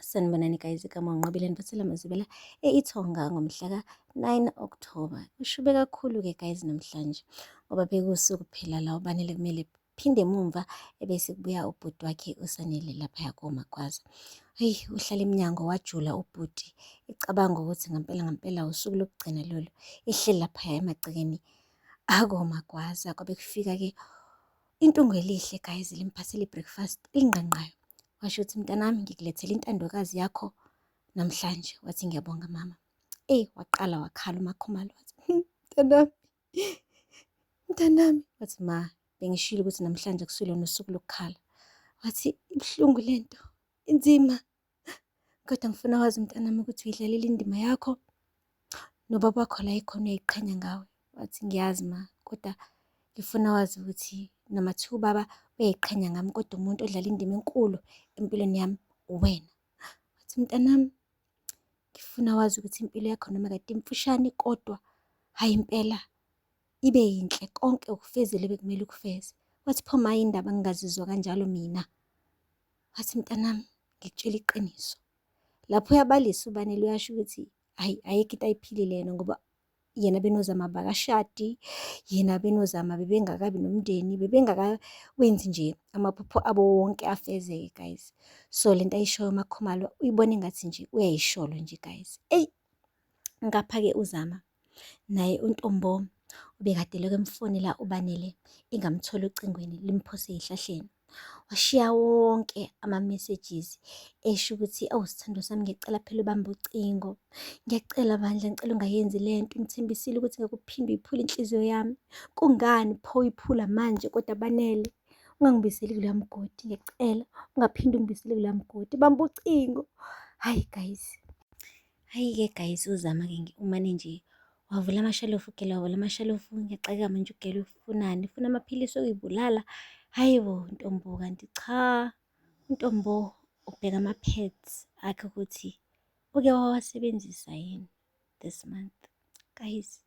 Sanibonani guys, igama uNqobile Ntothela Mazibela e-Ithonga ngomhla ka-9 October. Kushube kakhulu-ke guys namhlanje ngoba bekuwusuku phela la uBanele kumele phinde emumva ebese kubuya ubhuti wakhe uSanele laphaya koMagwaza. Heyi, uhlala emnyango wajula ubhuti ecabanga ukuthi ngampela ngampela usuku lokugcina lolu ehleli laphaya emagcekeni akoMagwaza. Kwabe kufika-ke Intungu elihle guys limphathele i-breakfast elingqangqayo. Washo ukuthi mntanami ngikulethele intandokazi yakho namhlanje. Wathi ngiyabonga mama. Eyi waqala wakhala uMakhumalo wathi mntanami, mntanami. Wathi ma bengishilo ukuthi namhlanje kusulona usuku lokukhala. Wathi ibuhlungu lento, inzima. Kodwa ngifuna wazi mntanami ukuthi uyidlalile indima yakho nobaba wakho la ekhona uyayiqhenya ngawe. Wathi ngiyazi ma, kodwa ngifuna wazi ukuthi noma kuthiwa ubaba uyayiqhenya ngami kodwa umuntu odlala indima enkulu empilweni yami uwena. Wathi mntanami, ngifuna wazi ukuthi impilo yakho noma kade imfushane kodwa hhayi impela ibe yinhle konke ukufezile bekumele ukufeze. Wathi pho ma indaba ngingazizwa kanjalo mina. Wathi mntanami ngikutshela iqiniso. Lapho uyabalisa uBanele uyasho ukuthi hhayi ayikho into ayiphilile yena ngoba yena benoZama abakashadi, yena benoZama bebengakabi nomndeni, bebengakawenzi nje amaphupho abo wonke afezeke guys. So le nto ayishoyo uMaKhumalo uyibona engathi nje uyayisholo nje guys. Eyi ngapha-ke uZama naye uNtombo ubekade elokhu emfonela uBanele engamtholi ocingweni limphose ezihlahleni. Washiya wonke ama-messages esho ukuthi awu sithandwa sami ngiyacela phela ubambe ucingo. Ngiyacela bandla ngicela ungayenzi le nto ungithembisile ukuthi ngeke uphinde uyiphule inhliziyo yami. Kungani pho uyiphula manje kodwa Banele? Ungangibuyiseli kuloya mgodi ngiyacela, ungaphinde ungibuyisele kuloya mgodi, bamba ucingo. Hhayi guys. Hhayi-ke guys uZama-ke umane nje wavula amashalofu ugela wavula amashalofu ngiyaxakeka manje ugela ufunani ufuna amaphilisi okuyibulala hhayi bo ntombo kanti cha untombo ubheka ama-pads akhe ukuthi uke wawasebenzisa yini this month guys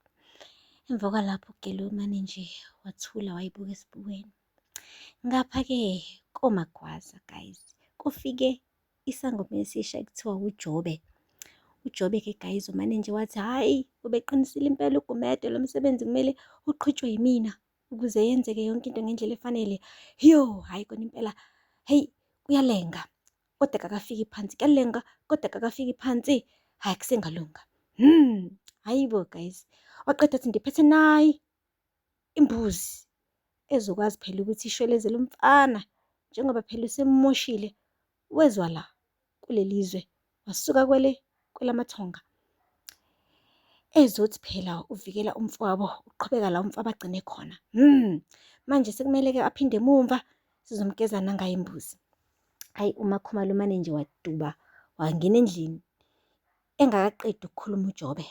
emva kwalapho ugela umane nje wathula wayibuka esibukweni ngapha-ke komagwaza guys kufike isangoma esisha ekuthiwa uJobe. UJobe-ke guys umane nje wathi hhayi ubeqinisile impela uGumede lo msebenzi kumele uqhutshwe yimina ukuze yenzeke yonke into ngendlela efanele. Yo, hhayi kona impela, hheyi kuyalenga kodwa kakafiki phansi, kuyalenga kodwa kakafiki phansi, hhayi kusengalunga. Hhayi bo guys, waqeda wathi ngiphethe nayi imbuzi ezokwazi phela ukuthi ishwelezele umfana njengoba phela usemmoshile wezwa la kuleli zwe wasuka kwele kwelamathonga ezothi phela uvikela umfowabo uqhubeka la umfowabo agcine khona. Manje sekumele-ke aphinde emumva sizomgeza nangayo imbuzi. Hhayi uMakhumalo umane nje waduba wangena endlini engakaqedi ukukhuluma uJobe.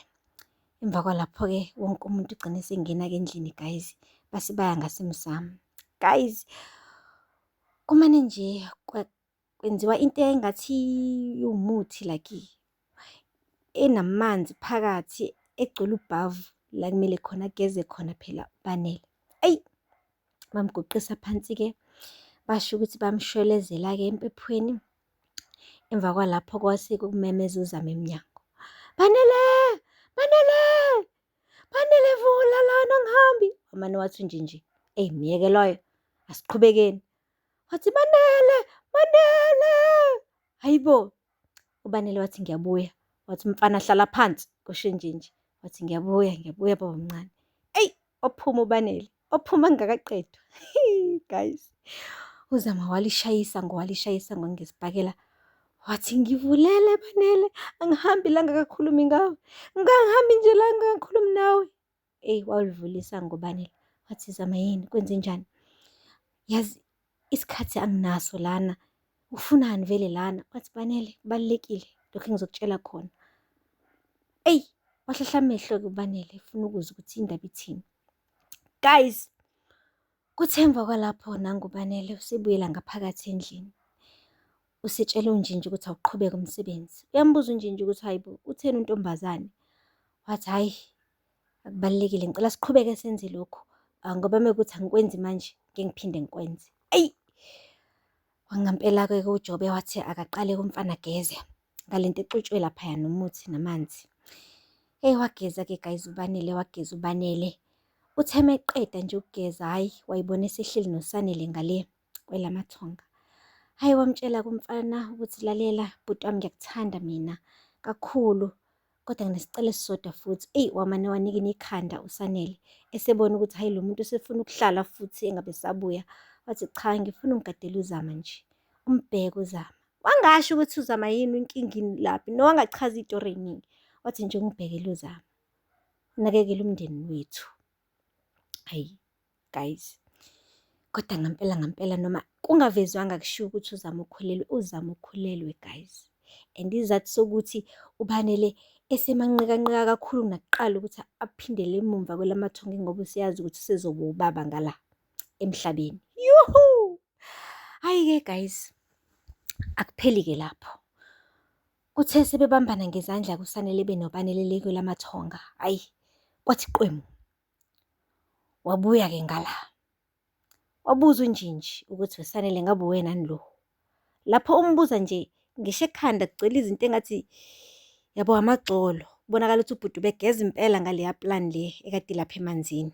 Emva kwalapho-ke wonke umuntu ugcine esengena-ke endlini guys, base baya ngasemsamo. Guys, kumane nje kwenziwa into engathi iwumuthi like enamanzi phakathi egcwele ubhavu la kumele khona ageze khona phela uBanele. Eyi, bamguqisa phansi-ke basho ukuthi bamshwelezela-ke empephweni. Emva kwalapho kwase kumemeza uZama emnyango. Banele! Banele! Banele vula lana angihambi. Wamane wathi nje nje, eyi myeke loyo, asiqhubekeni. Wathi Banele! Banele! Hayi bo! UBanele wathi ngiyabuya. Wathi umfana hlala phansi, kusho nje nje. Wathi ngiyabuya, ngiyabuya babamncane. Eyi, waphuma uBanele. Waphuma ngingakaqedwa. Guys, uZama walishayisa ngowalishayisa ngesibhakela. Wathi ngivulele Banele, angihambi la ngakakhulumi ngawe. Ngangihambi nje la ngakakhulumi nawe. Eyi walivula isango uBanele. Wathi Zama yini kwenzenjani? Yazi isikhathi anginaso lana. Ufunani vele lana? Wathi Banele kubalulekile lokhu engizokutshela khona. Eyi wahlahla amehlo-ke uBanele efuna ukuzwa ukuthi indaba ithini. Guys, kuthe emva kwalapho nangu uBanele usebuyela ngaphakathi endlini. Usetshela uNjinji ukuthi awuqhubeke umsebenzi. Uyambuza uNjinji ukuthi hayi bo, utheni untombazane? Wathi hhayi akubalulekile ngicela siqhubeke senze lokhu ngoba mekuthi angikwenzi manje ngeke ngiphinde ngikwenze. Eyi, kwangampela-ke uJobe wathi akaqale kumfana ageze. Ngalento exutshwe laphaya nomuthi namanzi. Eyi wageza-ke guys uBanele, wageza uBanele. Uthe meqeda nje ukugeza, hhayi wayibona esehleli noSanele ngale kwelamathonga. Hhayi wamtshela-ke umfana ukuthi lalela bhuti wami ngiyakuthanda mina kakhulu kodwa nginesicelo esisodwa futhi. Eyi wamane wanikina ikhanda uSanele esebona ukuthi hhayi lo muntu usefuna ukuhlala futhi engabe esabuya. Wathi cha ngifuna ungigadele uZama nje, umbheke uZama. Wangasho ukuthi uZama yini inkinga ilaphi nowangachaza iy'tori ey'ningi. Wathi nje ungibhekele uZama, unakekele umndeni wethu. Hhayi guys, kodwa ngampela ngampela noma kungavezwanga kushiwo ukuthi uZama ukhulelwe, uZama ukhulelwe guys. And isizathu sokuthi uBanele esemanqikanqika kakhulu kunakuqala ukuthi aphindele emumva kwelamathongo ingoba useyazi ukuthi usezoba ubaba ngala emhlabeni. Yuhu! Hhayi-ke guys, akupheli-ke lapho. Kuthe sebebambana ngezandla kuSanele benoBanele le kwelamathonga, hhayi kwathi qwemu. Wabuya-ke ngala. Wabuza uNjinji ukuthi uSanele ngabe uwena yini lo? Lapho umbuza nje ngisho ekhanda kugcwele izinto engathi yabo amagxolo. Kubonakala ukuthi ubhuti ubegeza impela ngaleya plan le ekade ilapha emanzini.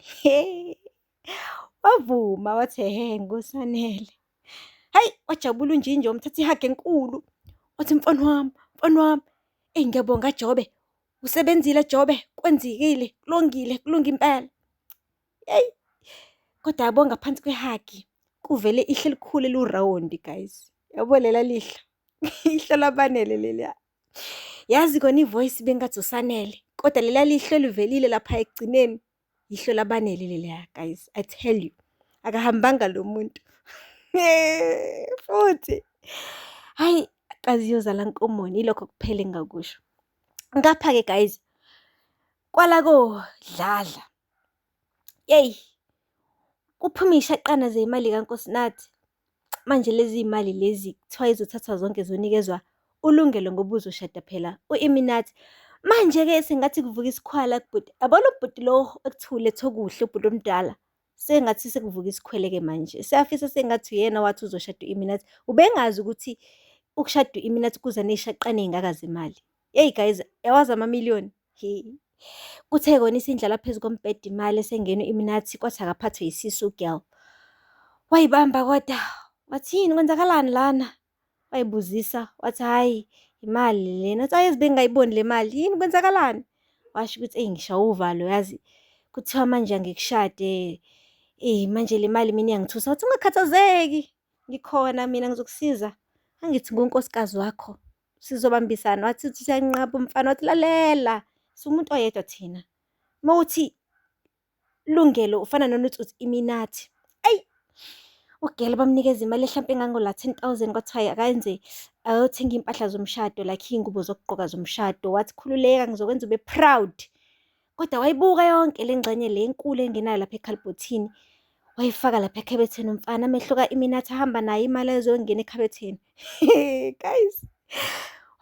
Wavuma wathi ehhe nguSanele. Hhayi wajabula uNjinji wamthatha i-hug enkulu. Wathi mfana wami, mfana wami, eyi ngiyabonga Jobe, usebenzile Jobe, kwenzekile, kulungile, kulunge impela. Yeyi kodwa yabo ngaphansi kwe-hug kuvele ihlo elikhulu eliwurawondi guys. Yabo lela lihlo, ihlo laBanele leliya. Yazi kona i-voice bengathi uSanele kodwa lela lihlo elivelile lapha ekugcineni yihlo laBanele leliya guys, I tell you. Akahambanga lo muntu. Futhi hhayi kazi iyozala nkomoni, yilokho kuphela engingakusho. Ngapha-ke guys, kwala koDladla, yeyi kuphume iy'shaqana zeyimali kaNkosinathi. Manje lezi y'mali lezi kuthiwa zizothathwa zonke ziyonikezwa uLungelo ngoba uzoshada phela u-Iminathi. Manje-ke sengathi kuvuka isikhwala kubhuti, yabona ubhuti lo ekuthiwa uletha okuhle ubhuti omdala, sengathi sekuvuka isikhwele-ke manje. Seyafisa sengathi uyena owathi uzoshada u-Iminathi. Ubengazi ukuthi ukushada u-Iminathi kuza ney'shaqane ey'ngaka zemali. Yeyi guys, yawazi amamiliyoni? He. Kuthe kona isindlala phezu kombhede imali esengena u-Iminathi kwathi akaphathwe yisisu u-girl. Wayibamba kodwa wathi yini kwenzakalani lana? Wayibuzisa wathi hhayi imali lena. Wathi hhayi bengingayiboni le mali yini kwenzakalani? Washo ukuthi eyi ngishawa uvalo yazi kuthiwa manje angikushade eyi manje le mali mina iyangithusa. Wathi ungakhathazeki ngikhona mina ngizokusiza. Angithi ngunkosikazi wakho sizobambisana. Wathi uthi uyanqaba umfana wathi lalela siwumuntu oyedwa thina. Uma uthi Lungelo ufana nonothi uthi Iminathi. Ayi ugele bamnikeza imali hlampe engango la 10,000 kwathiwa akayenze ayothenga iy'mpahla zomshado like iy'ngubo zokugqoka zomshado. Wathi khululeka ngizokwenza ube proud. Kodwa wayibuka yonke le ngxenye le enkulu engenayo lapha ekhalibhothini. Wayifaka lapha ekhabetheni umfana amehlo ka-Iminathi ahamba naye imali ayozongena ekhabetheni. Guys,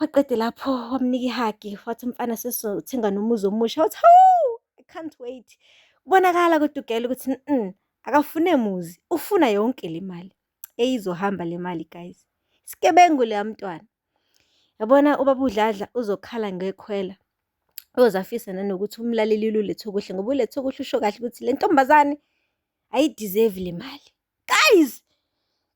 waqede lapho wamnika i-hug wathi umfana sesizothenga nomuzi omusha. Wathi hawu, I can't wait. Kubonakala kodwa ugele ukuthi akafune muzi, ufuna yonke le mali. Eyizohamba le mali guys. Isigebengu leya mntwana. Yabona ubaba uDladla uzokhala ngekhwela. Uyoze afise nanokuthi umlalelile uLethokuhle ngoba uLethokuhle usho kahle ukuthi le ntombazane ayi-deserve le mali. Guys,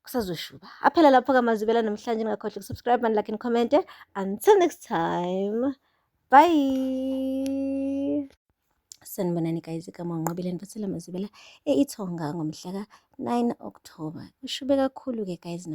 kusazoshuba. Aphela lapho kaMazibela namhlanje ningakhohlwa uku-subscribe and like and comment. Until next time. Bye. Sanibonani guys, igama uNqobile Ntothela Mazibela e-Ithonga ngomhla ka-9 October. Kushube kakhulu-ke guys namhlanje.